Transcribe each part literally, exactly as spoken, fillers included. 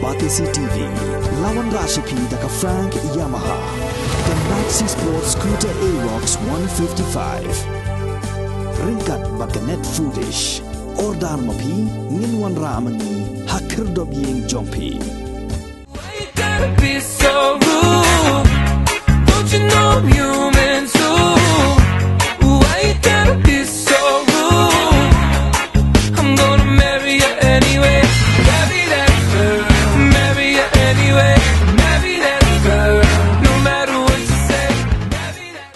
Batesi T V, la wanrah sha phi da ka Frank Yamaha, ka Maxi Sport Scooter Aerox one fifty-five. Ryngkat bad ka Net Foodish. Order ma phi, ngin wanrah ma ngi ha khyrdop ïing jong phi. Why you gotta be so rude? Don't you know I'm human too? Why you gotta be so rude? I'm gonna marry you anyway. Marry that girl. Marry you anyway. Marry that girl. No matter what you say. Marry that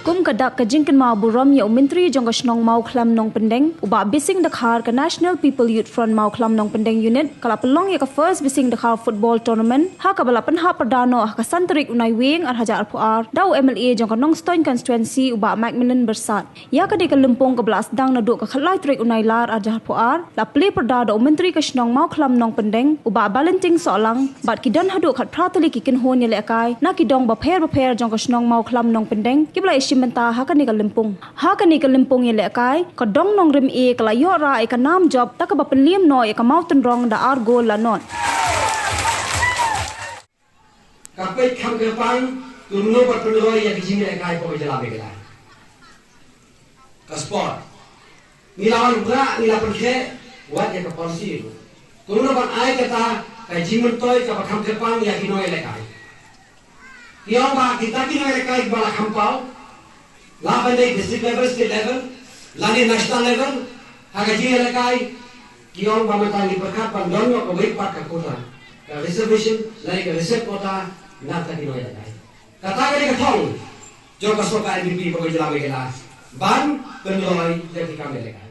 Kum ka dak ka jingkynmaw burom ïa u Myntri jong ka shnong Mawkhlam Nongpyndeng, u Bah Bising Dkhar, ka National People Youth Front Mawkhlam Nongpyndeng Unit ka la pynlong ïa ka First Bising Dkhar Football Tournament, ha kaba la pynhap pyrda noh ha ka san tarik u Naiwieng ar hajar arphew ar da u M L A jong ka Nongstoiñ Constituency, u Bah Macmillan Byrsat. Ïa kane ka lympung kaba la sdang naduh ka khatlai tarik u Nailar ar hajar arphew ar, la plie pyrda da u Myntri ka shnong Mawkhlam Nongpyndeng, u Bah Balentine Sohlang, bad ki don haduh khatphra tylli ki kynhun ïalehkai na ki dong bapher bapher jong ka shnong Mawkhlam Nongpyndeng, kiba la ïashim bynta ha kane ka lympung. Ha kane ka lympung ïalehkai, ka dong Nongrim A ka la ïoh rah ïa ka nam jop da kaba pynliem noh ïa ka Mawtynrong da ar gol la nod. Ka peit kham kyrpang, kumno ban pynroi ïa ka jingïalehkai ka jylla Meghalaya. Ka sport. Ngi la wan bra, ngi la pynkheh wat ïa ka policy ruh. Kumno ban ai kata ka jingmyntoi kaba kham kyrpang ïa ki nongïalehkai. Ki ong ba kita ki nongïalehkai ba la kham paw, la ban dei district level, state level, lane national level, ha ka jingïalehkai, ki ong ba mynta ngi pyrkhat ban don noh kawei pat ka quota, ka reservation lane ka reserve quota na kita ki nongïalehkai. Kata ka dei ka thong jong ka sorkar N P P ka jylla Meghalaya ban pynroi ïa ki kam ïalehkai.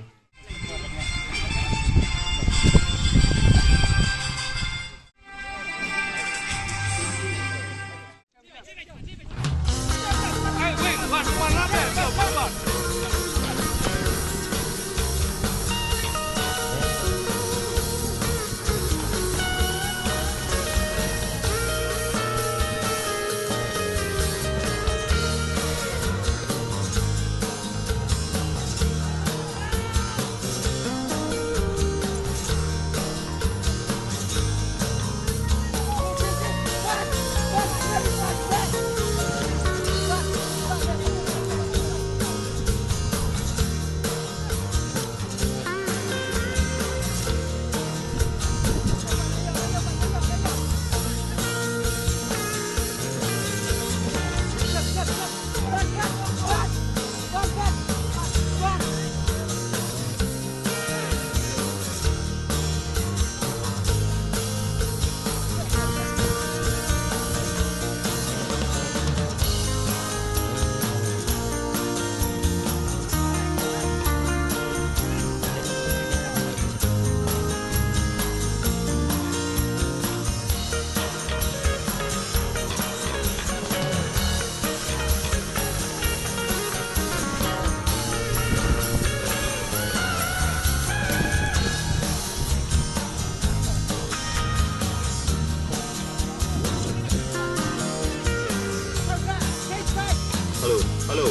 Hello, hello.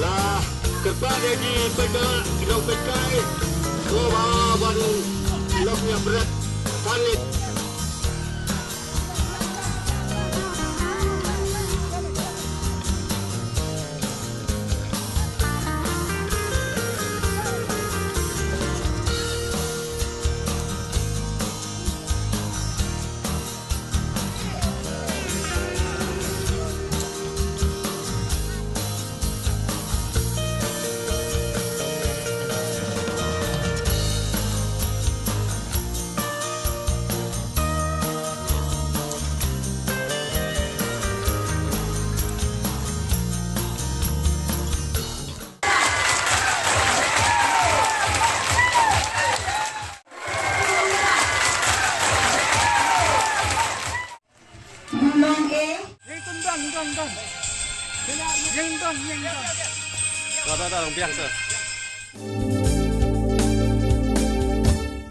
La kyrpad ïa ki paidbah, ki nongpeitkai, ko ba ban lok ïa bret tanit. Nong e. Yang ton dang, dang, dang. Yang dang, yang dang. Dah, dah, dah, biang tu.